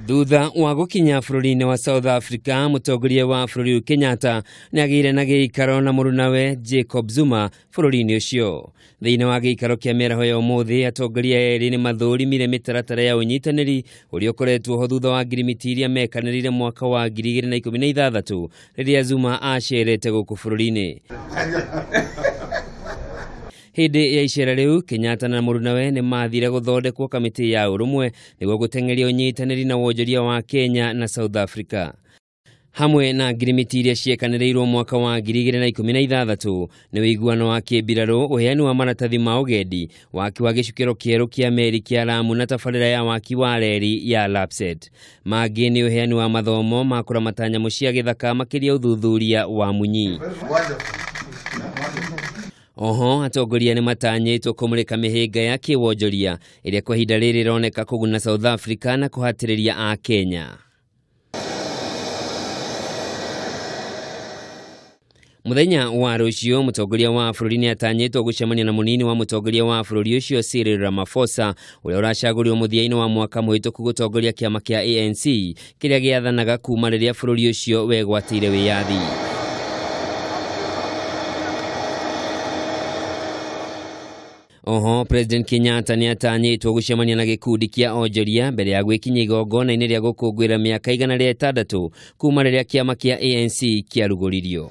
Thutha wa gũkinya bũrũri-inĩ wa South Africa, mũtongoria wa bũrũri ũyũ Kenyatta nĩ agĩire na gĩikaro na mũrunawe Jacob Zuma bũrũri-inĩ ũcio. Thĩinĩ wa gĩikaro kĩa mĩaraho ya ũmũthĩ, atongoria erĩ nĩ mathũrimire mĩtaratara ya ũnyitanĩri ũrĩa ũkoretwo ho thutha wa ngirimiti iria mekanĩrĩire mwaka wa 2016 rĩrĩa Zuma acerete gũkũ bũrũri-inĩ. Hĩndĩ ya icera rĩu, Kenyatta na mũrunawe nĩ mathire gũthondekwo kamĩtĩ ya ũrũmwe nĩguo gũteng'eria ũnyitanĩri na wonjoria wa Kenya na South Africa. Hamwe na ngirimiti iria ciekanĩrĩirwo mwaka wa 2016 nĩ ũiguano wa kĩmbirarũ, ũheani wa maratathi ma ũgendi, waki wa gĩcukĩro kĩerũ kĩa meri kĩa Lamu na tabarĩra ya waki wa reri ya Lapsset. Mangĩ nĩ ũheani wa mathomo ma kũramata nyamũ cia gĩthaka makĩria ũthuthuria wa munyi. Oho atongoria nĩ matanyĩtwo kũmũrĩka mĩhĩnga ya kĩwonjoria ĩrĩa kwa ihinda rĩrĩ ĩroneka kũguna South Africa na kũhatĩrĩria a Kenya. Mũthenya wa rũciũ mũtongoria wa bũrũri nĩ atanyĩtwo gũcemania na mũnini wa mũtongoria wa bũrũri ũcio Cyril Ramaphosa ũrĩa ũracagũrirwo mũthia-inĩ wa mwaka mũhĩtũku gũtongoria kĩama kĩa ANC kĩrĩa gĩathanaga kuma rĩrĩa bũrũri ũcio wegwatĩire wĩyathi. Oho President Kenyatta nĩ atanyĩtwo gũcemania na gĩkundi kĩa onjoria mbere ya gwĩkinyia igongona-inĩ rĩa gũkũngũĩra mĩaka 106 kuma rĩrĩa kĩama kĩa ANC kĩarugũririo.